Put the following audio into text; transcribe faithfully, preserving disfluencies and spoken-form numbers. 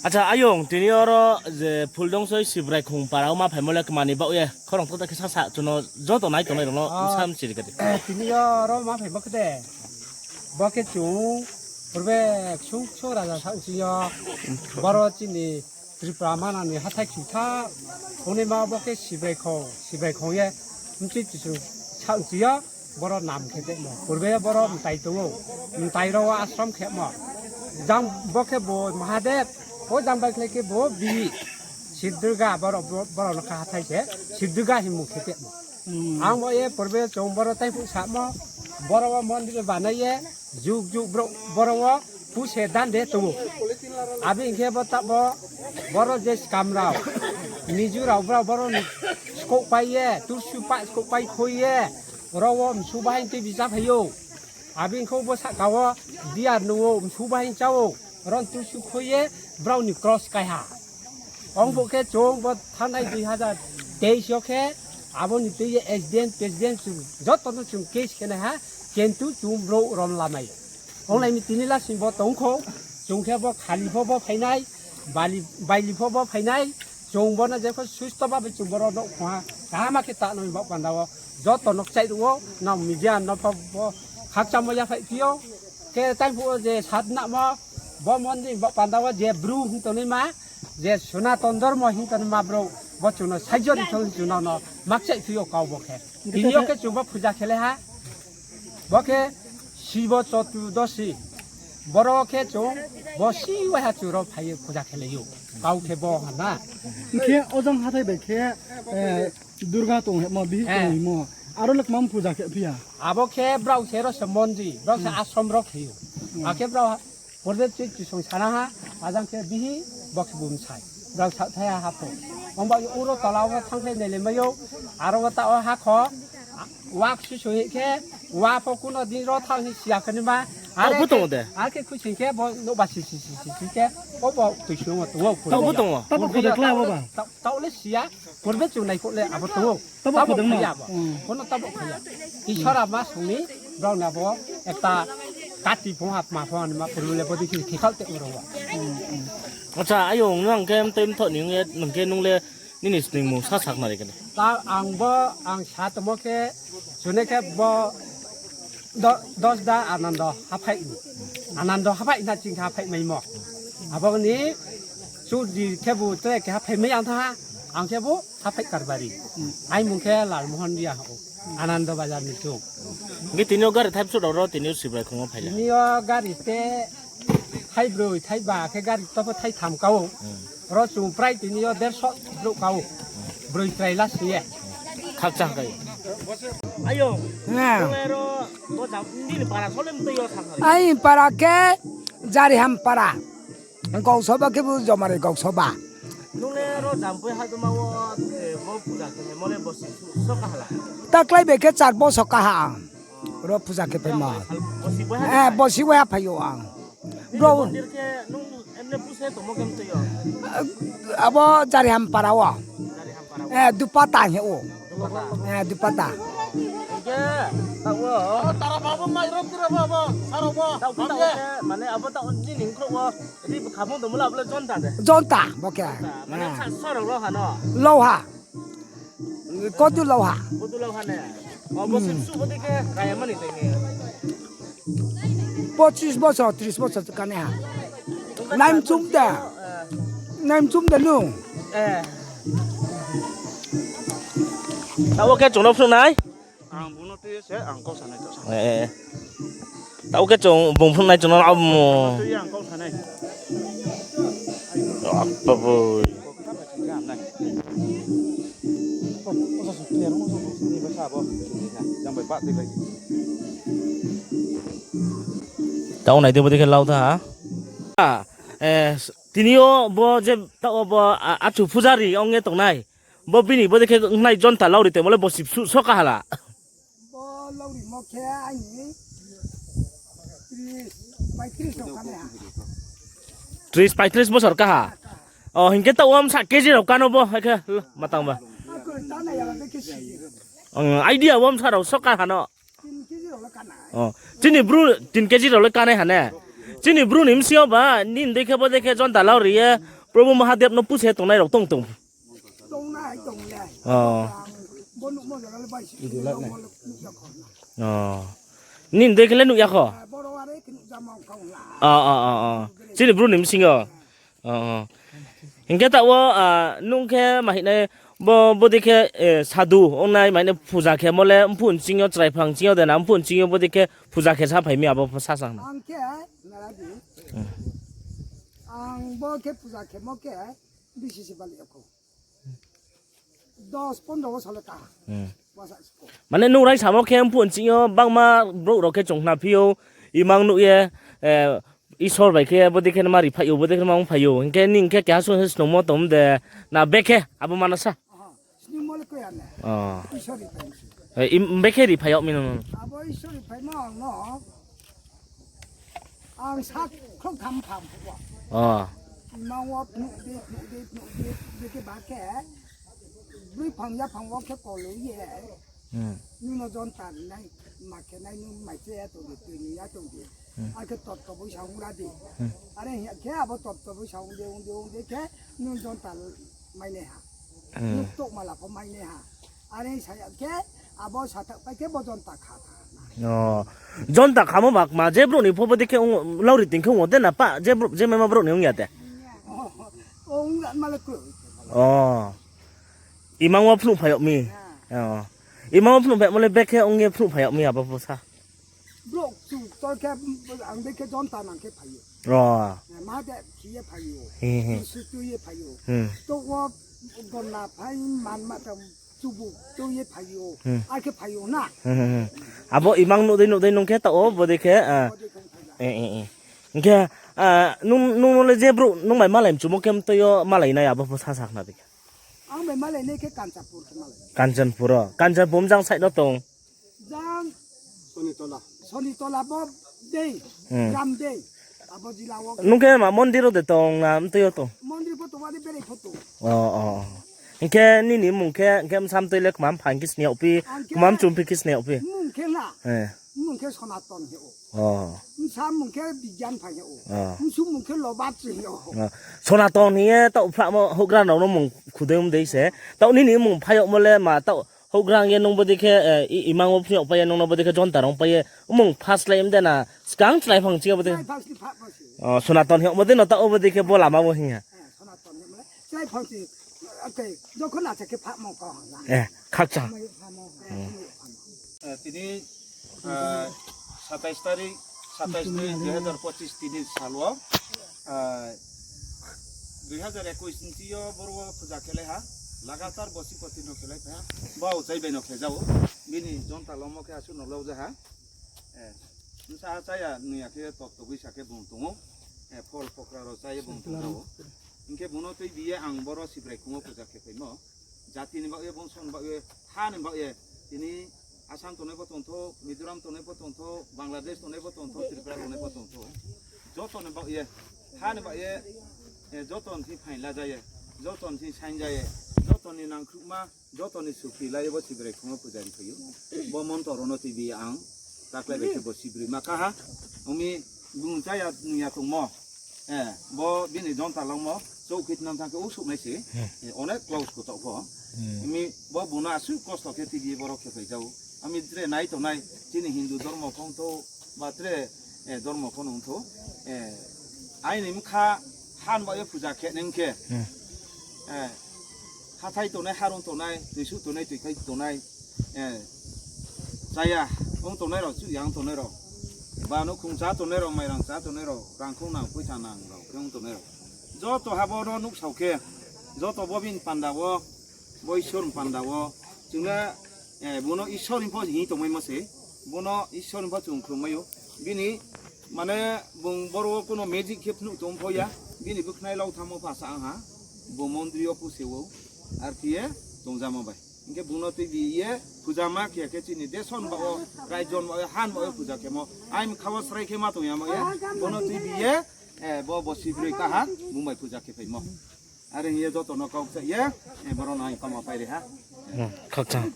Acha, ayong, tini oro je Phuldongsoi Sibrai Khong para wo ma phaimo le kmani baoh ye, khorang tho khe sasa chuno joto nai tongnai rao no sam siri kadi. Tini oro ma phaimo khe de, bo khe chung purbe ksung ksung raja sa uching yo, boro chini Tripura manang ni hathái kchutha, onima bo khe Sibrai Khong, Sibrai Khong ye, mchi chisung sa uching yo, boro nam khe temo. Purbe boro mtai tong ou. Mtai rao wo ashram khemo. Jang bo khe bo Mahadev, o jang bai khlai khe bo bihih. Sib Durga boro, boro no kha hathái se. Sib Durga himung khe temo. Ang bo ye purbe chung boro taiphuh samo. Boro wo mondir banai ye. Juk juk bro, boro wo puse dan de tong ou. Abi hing khe bo tabo, boro je skam rao. Niju rao brao boro ni skouh pai ye, tursu pa skouh pai khoi ye. Oro wo msu bahai tui bicha phai ou. Abi hing khe bo sahka wo diar nung ou, msu bahai chá ou. Oro ni tursu khoi ye, brao ni cross kai ha. Ong phuh khe chung bo thanngnai dui hazar teis yo khe, abo ni tui ye S D M, president chung, joto no chung case khe nai ha, kintu chung brouh rom lamai. Onglai mi tini lasing bo tong kho, chung khe bo khali pho bo phainai, bali, baili pho bo phainai, chung bo no jepho susto babe chung boro nouh khong ha, kaham khe ta noi baoh panda wo, joto no kchaih ruh ou, nrao media no pho bo khakchangmo yaphaih phi ou, khe taiphuh wo je satnamo, bo mondir baoh panda wo je bru hing tongnaima, je Sonaton Dormo hing tongnaima brouh, bo chung no saijori thou hing chung no no makchaih phi ou kau bo khe. Tini yo khe chung bo puja khe le ha, bo khe Sibo Chotudosi. Boro khe chung bo si waiha chung ro phai ye puja khe le ou. Kau khe bo ha na. Hing khe ojang hathái bai khe, eh, Durga tong hemo, bihih tong hemo. Aro le kmam puja khe phi ya. Abo khe brao se ro se mondir, brao se ashram ro khe ou. Akhe brao ha, purbe tui chisung sana ha, ajang khe bihih, bo khe bumsai. Brao sa thai ha hapho. Ongba uro tola wo thanngkhlai nai le mai ou, aro wo ta wo hakho, wa ksu soi khe, wa pho kuno din ro thanng hi siya khe nima. Taoh pho tong ou de. Akhe khuising khe bo nouhba si si si si si khe, obo tuisung wo tong ou. Taoh pho tong ou. Taoh pho khodai kla oba. Taoh le siya, purbe chung nai kho le abo tong ou. Taoh pho khodai kla. Bono taoh pho khaya. Isor ama song ni, brao ni abo ekta kati phung ha, tma phung ha, nima purbe le bodei khe khe khao te uro wa. Acha, ayong, nung khe mtoi mthoh ni ong ye, nung khe nung le nini sningmung sa sakhnari khe. Ta ang bo, ang sa tongmo khe, sune khe bo, Do-, Dosda Anando haphai ni. Anando haphai na ching khe haphai maimo. Abo ni Chudri khebu tre khe haphai mai ang tha ha. Ang khebu haphai Karbari. Aini mung khe Lalmohon Riya ha ou. Anando Bazar ni chung. Hing khe tini yo gari thaibsuh rao ro tini yo Sibrai Khong wo phai le. Tini yo gari te thaibroi, thaiba khe gari to pho thaitham ka ou. Ro chung prai tini yo derso brouh ka ou. Broi trai last ye. Khakchang kai. Ayo. Nung le ro, bo jang, nini para sole mtoi yo sakhnari. Aini para khe Jariham para. Gausoba khebu Jomari Gausoba. Nung le ro Jampui haduma wo, eh, bo puja khe mo le bosi so kaha la. Taklai bai khe char boso kaha ang. Ro puja khe phaimo. Bosi waiha phai ou ang. Bro. Mondir khe nung emne buse tongmo khe mtoi yo? Abo Jariham para wo. Jariham para wo. Eh, Dupata hing ou. Dupata. Eh, Dupata. Hing khe, taoh wo. Tara babu mai rom tira bo, bo, saro bo. Taoh wo, taoh wo khe, mane abo taoh nini khrouh wo, ri khamung tongmo le abo le Jonta de. Jonta, bo khe. Jonta. Mane sa saro lo ha no. Lo ha. Kodu lauha. Kodu lauha ne. O, bo se su bo dei khe kaya mani tei ne. Pochis bosor, tris bosor kanai ha. Naimchum da. Naimchum da nung. Eh. Taoh wo khe chung no phnuh nai. Ang bung no tui se ang kau sanai to sa. Eh, eh. Taoh khe chung bung phnuh nai chung no abo. Tui ang kau sanai. Apa boi. Taoh nai di bo dei khe lau tha. Ah, eh, tini yo bo je taoh wo bo, ah, achu pujari ong ye tongnai. Bo bini bo dei khe wngnai Jonta lauri tongmo le bosi bsuh so kaha la. Bo laurimo khe aini tris, paitris rao kanai ha. Tris, paitris bosor kaha. O, hing khe taoh wo bsa K G rao kano bo, hai khe, matang ba. Ako tana ya ba khe si. Ang idea wo bsa rao so kaha no. Tin K G rao le kanai. O, chini bru tin K G rao le kanai ha ne. Chini Bru ni bsing yo ba, nini dei khe bo dei khe jonta lau ri ye, Probhu Mahadev no puse tongnai rao tong tong. Nini dei khe le nuh ya kho. Chini Bru ni bsing yo. Hing khe taoh wo, nung khe ma hing nai, bo, bo dei khe, sadhu ongnai ma hing nai, puja khemo le mphuh nching yo, chrai phang nching yo de na, mphuh nching yo bo dei khe puja khe sa phai mi, abo pho sa sa na. Ang bo khe puja khemo khe bisi se bali ya kho. Dos pondro bosor le kaha. Mane nung raisamo khe mphuh nching yo bangma brouh rao khe chung khna phi ou, imang nuh ye, Isor bai khe bo dei khe ma ri phai ou, bo dei khe ma ong phai ou. Hing khe nini khe keha sung se snungmo tong de, na bekhe abo mano sa. Bekhe ri phai yag mi no. Ang sa khrouhtham phang phuh wo. Imang wo phnuh di, phnuh di, phnuh di, phnuh di khe ba khe, broi phang yaphang wo khe kolu ye. Nung no jonta ri nai, ma khe nai, nung mai che ya tong di, tui ni ya tong di. Akhe totto boi sa ong ra di. Are hing ya khe abo totto boi sa ong di, ong di, ong di khe nung jonta mai nai ha. Nung touhmala pho mai nai ha. Are sa ya khe abo sathak pai khe bo jonta kha tha na. Jonta khamo ba kma je brouh ni pho bo dei khe lau ri ting khe ong de na pa, je maima brouh ni ong ya de. Imang wo phnuh phai yag mi. Imang wo phnuh phai yagmo le bekhe ong ye phnuh phai yag mi abo pho sa. Brouh kchu tor khe ang dei khe jonta nang khe phai ou. Ma de khi ye phai ou. Ksu tui ye phai ou. Touh wo gona phai man ma tang chubu tui ye phai ou. Akhe phai ou na. Abo imang nuh dei nuh dei nung khe taoh wo bo dei khe, hing khe, nung no le je brouh nung bai malai mchumo khe mtui yo malai nai abo pho sa sa khna di khe. Ang bai malai nai khe Kanchanpur khe malai. Kanchanpur wo, Kanchanpur mjang side no tong. Jang Sonitola bo dei, gram dei. Abo jila wo. Nung khe ma mondir wo de tong na mtui yo tong? Mondir pho tong, ade berai pho tong. Hing khe nini mmung khe, hing khe bsa mtui le kma mpha hing khe sni yag phi, kma mchu phi khe sni yag phi? Mmung khe na. Mmung khe Sonaton hing ou. Bsa mmung khe Bigyan pha hing ou. Bsu mmung khe Lobatri hing ou. Sonaton hing ye taoh phrahmo houhgra rao no mmung khudei mdei se. Taoh nini mmung phai yagmo le ma taoh houhgra hing ye nung bo dei khe, imang wo phnuh yag pai ye nung no bo dei khe jonta rao pai ye mmung phaslai mde na, skang chrai phang ching yo bo dei. Sonaton hing yagmo dei no taoh wo bo dei khe bo lama wo hing ha. Khakchang. Tini, সাতাইশ তারিখ, সাতাইশ দুই দুই হাজার পঁচিশ tini sal wo, দুই হাজার একুশ nchi yo boro wo puja khelai ha, lagatar bosi poti no khelai phai ha, bo chai bai no khe jao, bini jonta lomo khe asuh no lau ja ha. Bsa ha chaya nung ya khe totto boisa khe bung tong ou, phol phokra rao chá ye bung tong jao. Hing khe bung no tuibi ye ang boro Sibrai khong wo puja khe phaimo. Jati ni baoh ye, bongso ni baoh ye, ha ni baoh ye, tini Assam tongnai pho tongthou, Mizoram tongnai pho tongthou, Bangladesh tongnai pho tongthou, Tripura tongnai pho tongthou, joto ni baoh ye, ha ni baoh ye, joto ni thing phaing la ja ye, joto ni thing saing ja ye, joto ni nangkhruhma, joto ni sukri la ye bo Sibrai khong wo puja ri phai ou. Bo montor rao no tuibi ye ang, taklai bai khe bo Sibrai ma kaha, ong mi bung chaya nung ya tongmo, bo bini jonta longmo chouh khe tnang thanng khe o souhnai se, onek klaus kotaoh pho. Ong mi bo bung no asuh kosto khe tuibi ye boro khe phai jao. Ami tre nai tongnai, chini Hindu dormo khong thou, ba tre dormo khong nung thou, aini bkha ha ni baoh ye puja khe nai khe, hathái tongnai, harong tongnai, tuisuh tongnai, tuikhai tongnai, chaya ong tongnai rao, chuh ya ong tongnai rao, ba nouhkhong chá tongnai rao, mairang chá tongnai rao, rangkhong nang, poitha nang rao khe ong tongnai rao, joto ha bo no nuhsao khe, joto bo bini panda wo, bo Isor ni panda wo, chung le, bung no Isor ni pho hing tongmaimo se, bung no Isor ni pho chung khlum mai ou. Bini, mane, bung boro wo kuno magic khe phnuh tong pho ya, bini bkhnai lau thanngmo pha sa ang ha, bung mondri yo puse ou, arkhe ye tongjamo bai. Hing khe bung no tuibi ye puja ma khe khe chini deso ni baoh wo, raijo ni baoh ye, ha ni baoh ye puja khemo, aini bkha wo srai khe ma tong ya ma ye, bung no tuibi ye, bo, bo Sibrai kaha, bung bai puja khe phaimo. Are hing ye joto no kau kchaih ye, boro no ang kama pai ri ha. Khakchang.